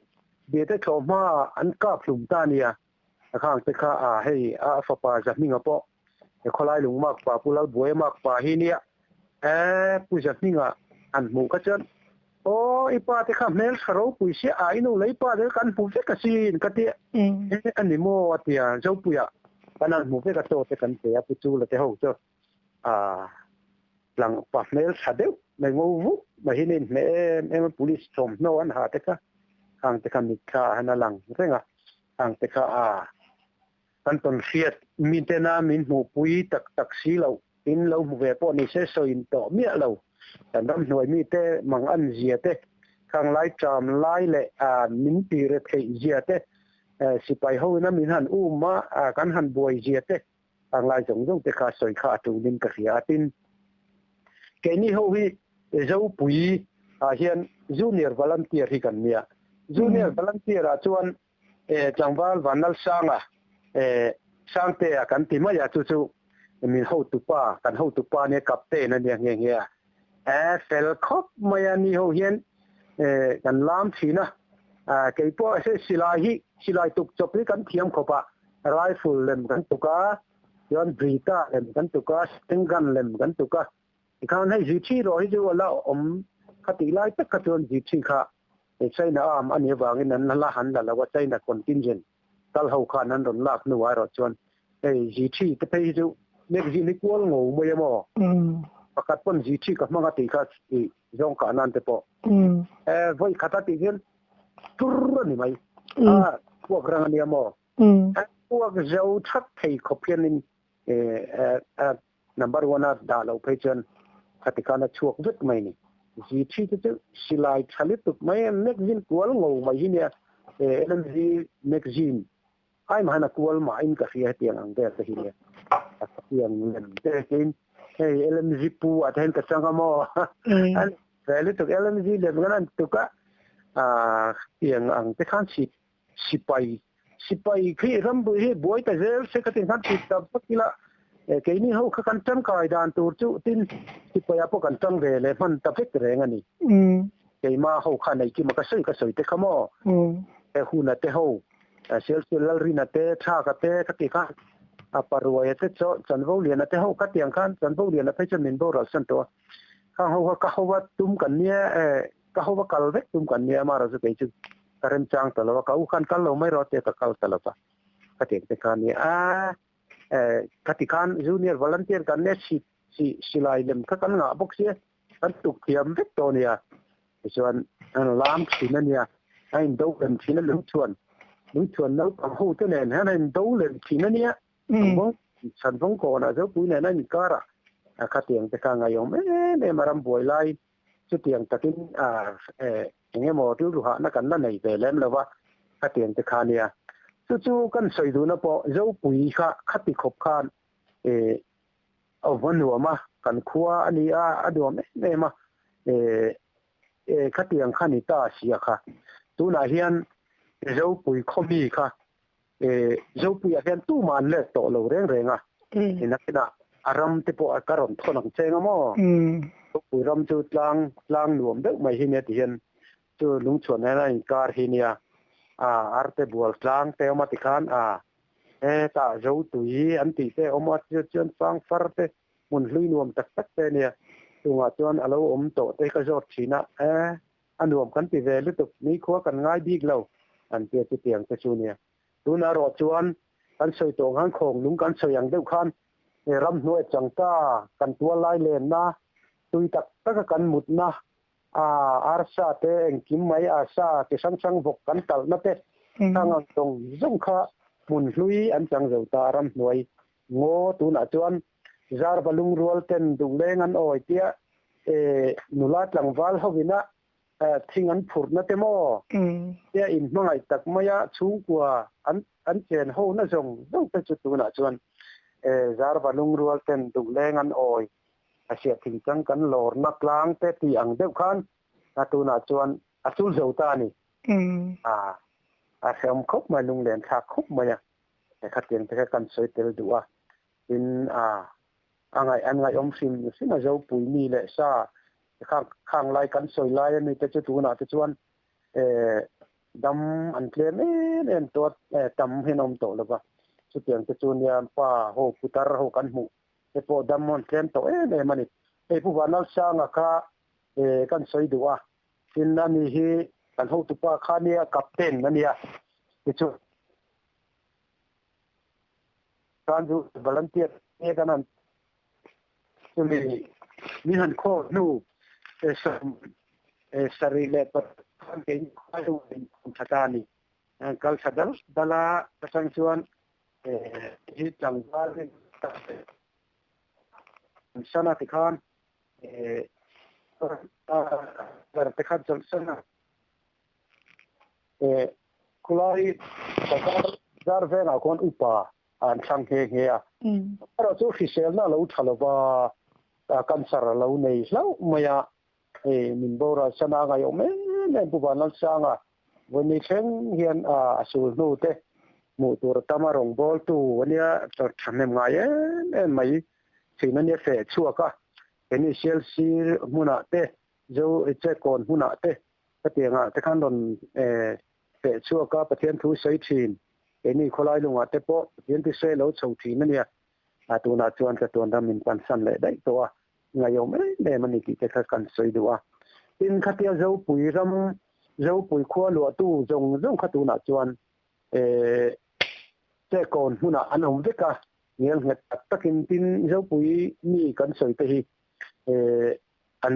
biate thlawh hma ah an kap hlum ta nia. A khang te kha a hei a fapa Zahminga pawh he khawlai lung mak pa Pu Lalbuaia mak pa hi nia e Pu Zahminga an hmuh kha chuan aw i pa te kha hmel tha ropui sia a i nu lei pa te kan hmu vek asin ka tia e a ni maw a tia Zopuia kan han hmu vek a chaw te kan pe a Pu chu la te ho chu a tlang pa hmel tha deuh mai ngo vuk mai hi nen hmeh em em a police thawmhnaw an ha te kha khang te kha mitthla ah hian a lang reng a khang te kha a kan tawn hriat mi tena min hmuhpui tak tak si loh in lo hmu ve pawh ni se sawi in tawh miah lo kan ramhnuai mi te mang an zia te khang lai ṭam lai leh a min ti re theih zia te sipai ho ina min han um a kan han buai zia te Ang lai zawng zawng te kha sawi kha a tulin ka hria a, tin keini ho hi Zopui ah hian Junior Volunteer hi kan nia. Junior Volunteer ah chuan tlangval Vanlalsanga Sangtea kan ti mai a, chu chu min hotupa, kan hotupa nia captain a nia nghe nghe a. Fel khawp mai a ni ho hian kan lam thin a, keipawh silai hi silai tuk chawp hi kan thiam khawp a, Rifle lem kan tuk a, chuan Brita lem kan tuk a, Sten gun lem kan tuk a. Tikhan hei Zitri rawh hi chu a la awm kha tih lai tak kha chuan Zitri kha China arm a nih avangin an la han la lo a, China contingent kal ho khan an rawn lak hnuah erawh chuan hei Zitri te phei hi chu magazine hi kual ngo mai a maw? Pakhat pawn Zitri ka hmang a tih kha i zawng kah nan te pawh vawi khat a tih hian tur a ni mai. A puak rang a nia maw? Uak zo thak thei khop hianin number 1 a da lo phei chuan khatikana chuak vek mai ni ji thi te chu silai thali tuk mai magazine kual ngo mai hi nia LMG magazine ai ma na kual ma in ka ria tiang ang vel te hi nia a tiang lem te kin hei LMG pu a then ka changa mo an veli tuk LMG lem ngan tuka a tiang ang te khan si sipai sipai khi ram bu hi buai ta zel se ka tin khan ti ta pakila ke ni ho kha kan tang kai dan tur chu tin sipai apo kan tang ve le man ta vek reng ani ke ma ho kha nei ki ma ka soi te khamo e hu na te ho sel sel lal ri na te tha ka te ka ti kha a parwai te cho chanvo lian te ho ka tiang khan chanvo lian a phei chan min bo ral san to khang ho ka ho wa tum kan nia ka ho wa kal vek tum kan nia ma ra chu ke chu karen chang ta lo ka u khan kal lo mai ro te ka kal ta lo pa ka te te khan ni a ka ti khan junior volunteer kan ne si si silai lem ka kan nga bok sia kan tuk thiam vek to nia chuan an lam thin ania a in do lem thin a lung chuan no pang ho te nen han in do lem thin ania bong chan vong ko na zo pui nen an kara a kha tiang te ka ngai om e maram buai lai chu tiang takin a enge mo tu ru ha na kan na nei ve lem lova kha tiang te kha nia chu chu kan soi du na po zo pui kha khati khop khan e awan nuama kan khuwa ani a aduam em ma e kha tiang kha ni ta sia kha tuna hian zo pui khomi kha e zo pui a hian tu man le to lo reng renga ina kina aram te po akaron thonang chenga mo pui ram chu tlang tlang nuam deuh mai hi ne ti hian chu lung chuan na in kar hi nia a arte bual tlang te oma ti khan a e ta zo tui an ti te oma chu chuan fang far te mun hlui nuam tak tak te nia tunga chuan alo om to te ka zawt thina e anuam kan ti ve lutuk ni khuwa kan ngai bik lo an tia chu tiang te chu nia tuna ro chuan kan soi tong han khong lung kan soi ang deuh khan ram hnuai changta kan tual lai len na tui tak tak kan mut na a arsa te engkim mai asa te sang sang vok kan tal na te thang ang tong zong kha mun hlui an chang zo ta ram hnuai ngo tuna chuan zar balung rual ten dungleng an oi tia e nula tlangwal hovina thing an phur na te mo tia in hmangai tak maya chhungkua an an chen ho na zong zong te chu tuna chuan e zar balung rual ten dungleng an oi a sia thing chang kan lor na tlang te ti ang deuh khan na tuna chuan a chul zo ta ni a a sem khop mai lung len tha khop mai a kha tiang te kan soi tel duwa in a angai angai om sim sim a zo pui mi le sa khang khang lai kan soi lai ani te chu tuna te chuan e dam an tlem em to tam hinom to lova chu tiang te chu nia pa ho putar ho kan mu te po dam mon tlem to em em ani e pu vanal sanga kha e kan soi duwa tin ani hi kan ho tu pa kha nia captain ania te chu kan ju volunteer ne kan an chu mi mi han kho nu e sam e sari le pat kan ke khu thatani kal sadal dala pasang chuan e hi tlangwal sana ti khan e bar te khan chal sana e kulai zar ve na kon upa an thang he he a ro chu fisel na lo thalwa cancer lo nei hlau maya e min bora sana ga yo me me bu ban sanga woni thleng hian a asul nu te mu tur tamarong bol tu wania tor thamem ngai em mai thina ne fe chuaka initial sir hmuna te zo che kon hmuna te patianga te khan don e fe chuaka pathian thu sei thin eni kholai lunga te po pathian ti se lo chho thin ania a tuna chuan ka tuan ram min pan san le dai to a ngayom me mani ki te kha kan soi duwa tin khatia zo pui ram zo pui khua lo tu zong zong kha tuna chuan e che kon hmuna an om veka ngel nget tak takin tin zo pui mi kan soi te hi e an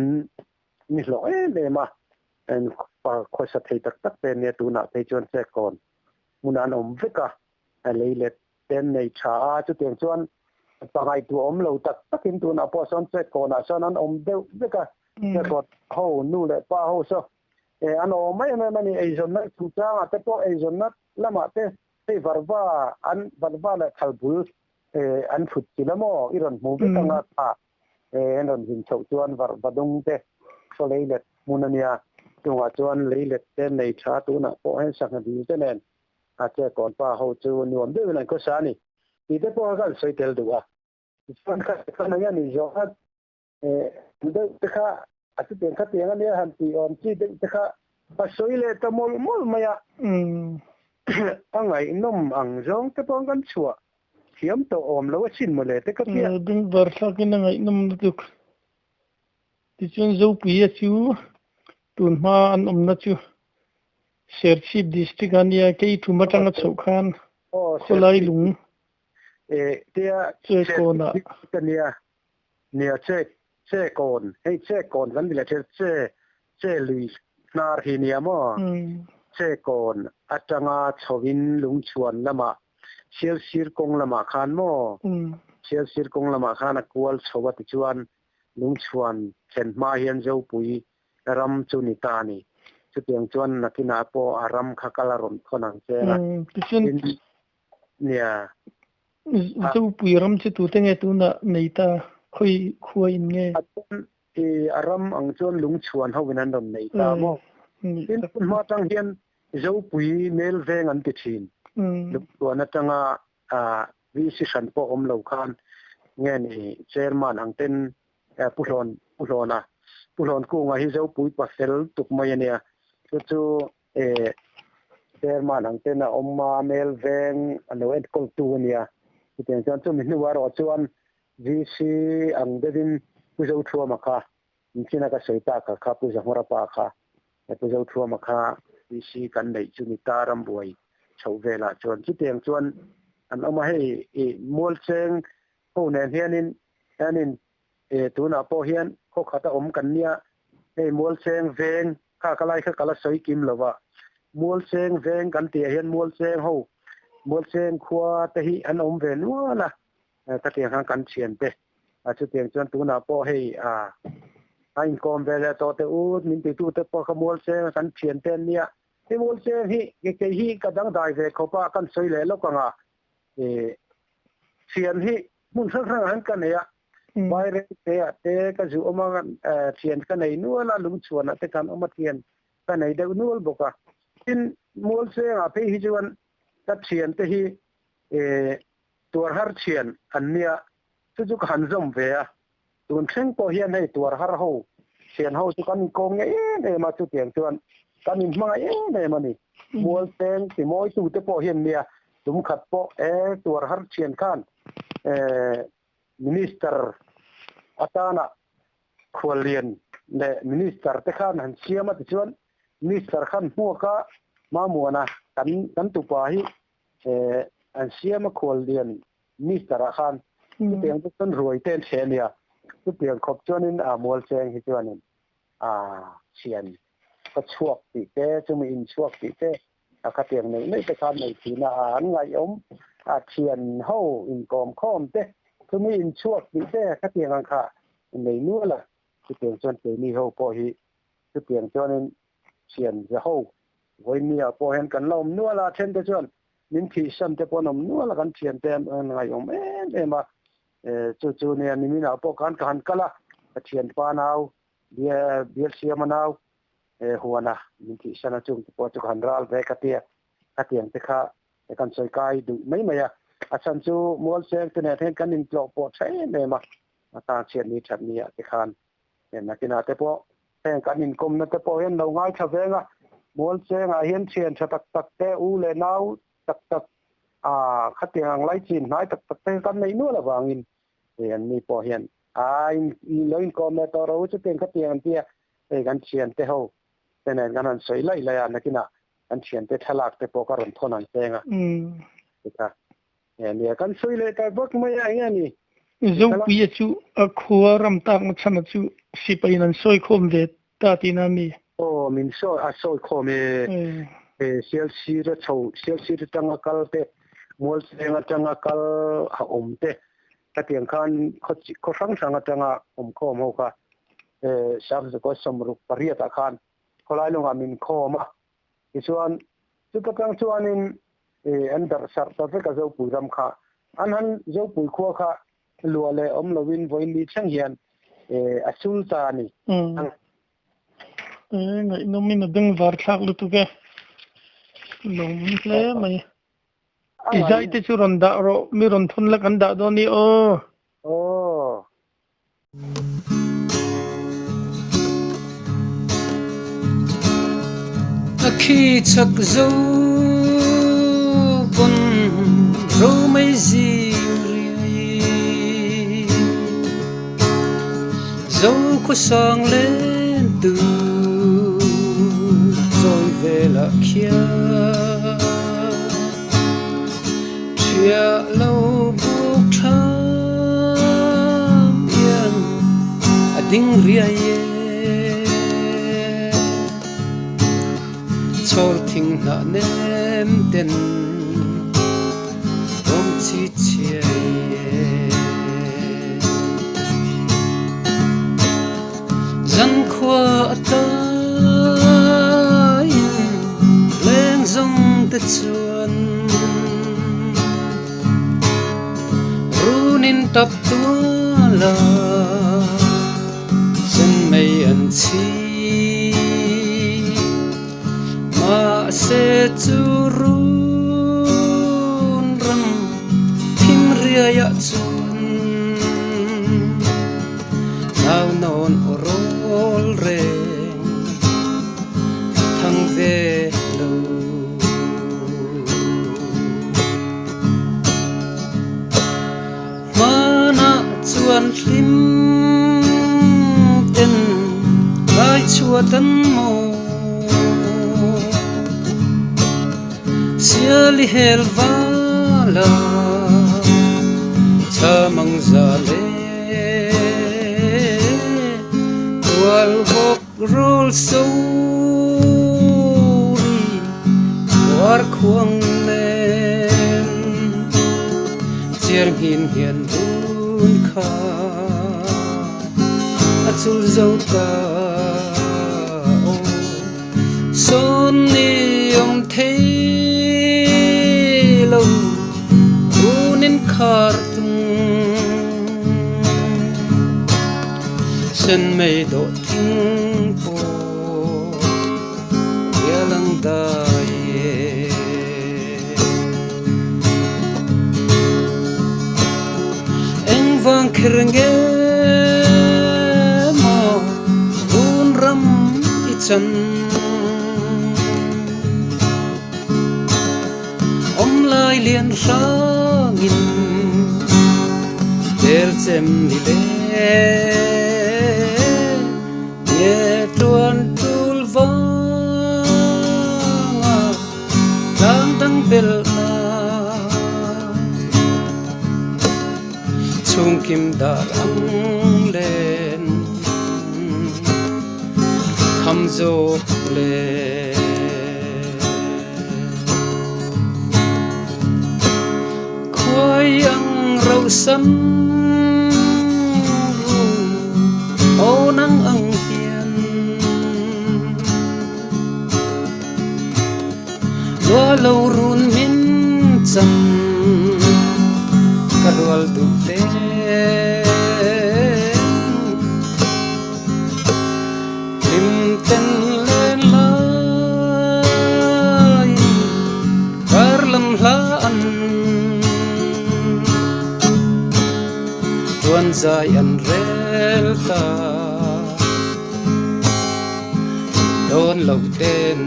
mi lo e me ma en pa kho sa thei tak tak te ne tuna te chuan che kon hmuna an om veka a leilet ten nei tha a chu tiang chuan pangai tu awm lo tak takin tunah pawh sawn check kawnah sawn an awm deuh vek a check kawn ho nu leh pa ho saw e an awm mai mai ani eizawnna chungchangah te pawh eizawnna lamah te hei varva an varva leh thalbul e an thut chilh a maw i rawn hmu vek anga kha e an rawn zin chhoh chuan varva dung te saw leilet hmun ania chungah chuan leilet te nei tha tunah pawh hian sangha dil te nen a che kawn pa ho chu nuam deuhin an khawsa a ni tih te pawh kha kan sawi tel duh a. Tichuan kha khan eng a nih zawh kha deuh te kha a chutiang kha tiang ania han tih awm chi deuh te kha a sawi leh ta mawlh mawlh mai a. A ngaihnawm ang zawng te pawh kan chhuah thiam tawh awm lo asin mawle te ka tia. Bengvar thlakin a ngaihnawm lutuk. Tichuan Zopuia chu tun hma an awmna chu Serchhip District a nia, kei thum atanga chhoh khan khawlai lung che kawnah. Nia, nia che che kawn, hei che kawn kan ti leh thin, che che lui hnar hi nia maw? Che kawn atanga chhovin lungchhuan lamah Sialsir kawng lamah khan maw? Sialsir kawng lamah khan a kual chho a tichuan lungchhuan thlen hma hian Zopui ram chu ni ta a ni. Chutiang chuan nakinah pawh a ram kha kal a rawn thawn ang che a. Tichuan Nia. Zopui ram chu tute nge tunah nei ta? Khawi khua in nge? I a ram ang chuan lungchhuan hovin an rawn nei ta maw? Tin, tun hma atang hian Zopui mel veng an ti thin. Lungchhuan atanga VC hran pawh awm lo khan nge ni Chairman ang ten Pu Hlawn Pu Hlawna Pu Hlawn Kunga hi Zopui pasel tuk mai a nia. Chu chu Chairman ang ten a awm a, mel veng a lo enkawl tu a nia. Chutiang chuan chumi hnuah erawh chuan VC ang deuhin Pu Zothuama kha inchina ka sawi tak kha Pu Zahmawra pa kha Pu Zothuama kha VC kan neih chu ni ta rambuai chhoh velah chuan chutiang chuan an awm a, hei i mualcheng ho nen hianin hianin tunah pawh hian khaw khata awm kan nia, hei mualcheng veng kha ka lai kha ka la sawi kim lo va, mualcheng veng kan tihah hian mualcheng ho mualcheng khua te hi an awm ve nual a, Khatiang khan kan thian te a chutiang chuan tunah pawh hei a a inkawm ve leh tawh teh u min titu te pawh kha mual cheng a kan thian te an nia. Hei mual cheng hi ke kei hi ka dangdai ve khawp a kan sawi leh lawk ang a thian hi hmun hrang hrangah hian ka nei a Vaireng te ah te ka zu awm a thian ka nei nual a lungchhuanah te kan awm a thian ka nei deuh nual bawk a. Tin mual chengah phei hi chuan ka thian te hi Tuar har thian an nia, chu chu ka han zawm ve a. Tun thleng pawh hian hei tuar har ho thian ho chu kan inkawm ngei em em a, chutiang chuan kan inhmangaih em em a ni. Mualcheng timawitu te pawh hian nia, tum khat pawh e tuar har thian khan Minister atana khuallian leh Minister te khan han siam a tichuan Minister khan hmuaka Mamuana kan kan tupa hi an siam a khuallian Minister ah khan chutiang chu chuan ruai te an chhe a nia, chutiang khawp chuanin a mualcheng hi chuanin a thian ka chhuak tih te chumi in chhuak tih te a khatiang neih neih te khan nei thin a, an ngaihawm a thian ho inkawm khawm te chumi in chhuak tih te khatiang ang kha nei nual a, chutiang chuan keini ho pawh hi chutiang chuanin thian za ho vawinia pawh hian kan la awm nual a, then te chuan min thihsan te pawh an awm nual a, kan thian te an ngaihawm em em a, chu chu nia niminah pawh khan ka han kal a, ka thianpa nau bial siama nau huana min thihsan a chung te pawh chu ka han ral ve ka tia, ka tiang te kha kan sawi kai duh mai mai a, a chhan chu mualcheng te nen hian kan intlawh pawh tha em em a, a tan chhiat ni that ni ah te khan Nakinah te pawh heng kan inkawmna te pawh hian lo ngaithla veng a, Mualchengah hian thian tha tak tak te, u leh nau tak tak, khatiang ang lai chin hnai tak tak te kan neih nual avangin hei an ni pawh hian a lo inkawm leh tawh ro chutiang khatiang an tia hei kan thian te ho te nen kan han sawi laih laih a, nakinah kan thian te thlalak te pawh ka rawn thawn ang cheng a. Tikha Nia kan sawi leh ta vak mai a eng a ni. Zopuia chu a khua ram takna chhana chu sipai in an sawi khawm ve ta tihna a mi? Aw min sawi a sawi khawm e. Sialsir a chho Sialsir atanga kal te Mualcheng atanga kal a awm te khatiang khan khaw hrang hrang atanga awmkhawm ho kha Sangzakaw 68 ah khan khawlai lungah min khawm a. Tichuan chuta tang chuanin an darh sarh ta vek a Zopui ram kha. An han Zopui khua kha luah leh awm lovin vawiin ni thleng hian a sul ta a ni. Ngaihnawmin a bengvar thlak lutuk e. Lawm hle mai. I zai te chu rawn dah rawh, mi rawn thawn la kan dah dawn i aw. Aw. A khi chak zo pawn romei zing riai. Zo khuasang len tu chawi velah khian Ṭhiah lo buk ṭham hian a ding riai e. Chhawl thing hnah nem ten rawm chi chiai e. Zankhua a tlaiin leng zawng te chuan runin tap tual a sen mei an chhi. Mahse chu run ram thim riaiah chuan nau nawn aw rawl reng a thang ve lo. Hmanah chuan hlim ten lai chhuat an maw Siali hel vala chamang za le Tual vawk rawl so ri War khuang nen Chiar nghin hian run kha a chul zo ta aw Sawn ni awm thei lo Runin khar tung Sen mei dawh thing pawh rial ang dai e. Engvang kher nge maw run ram i chan Awm lai lian hrangin tel chem ni le Nge tuan tul vanga tlang dang belhna Chhungkim dar ang len kham zawk le. Khuai ang rauhsam run aw nang ang hian Lua lo run min cham ka rual duh te. Hlim ten len laiin kar lam hla an tuan zai an rel ta dawn lo ten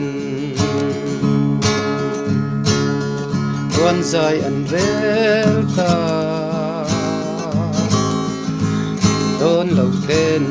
tuan zai an rel ta dawn lo ten.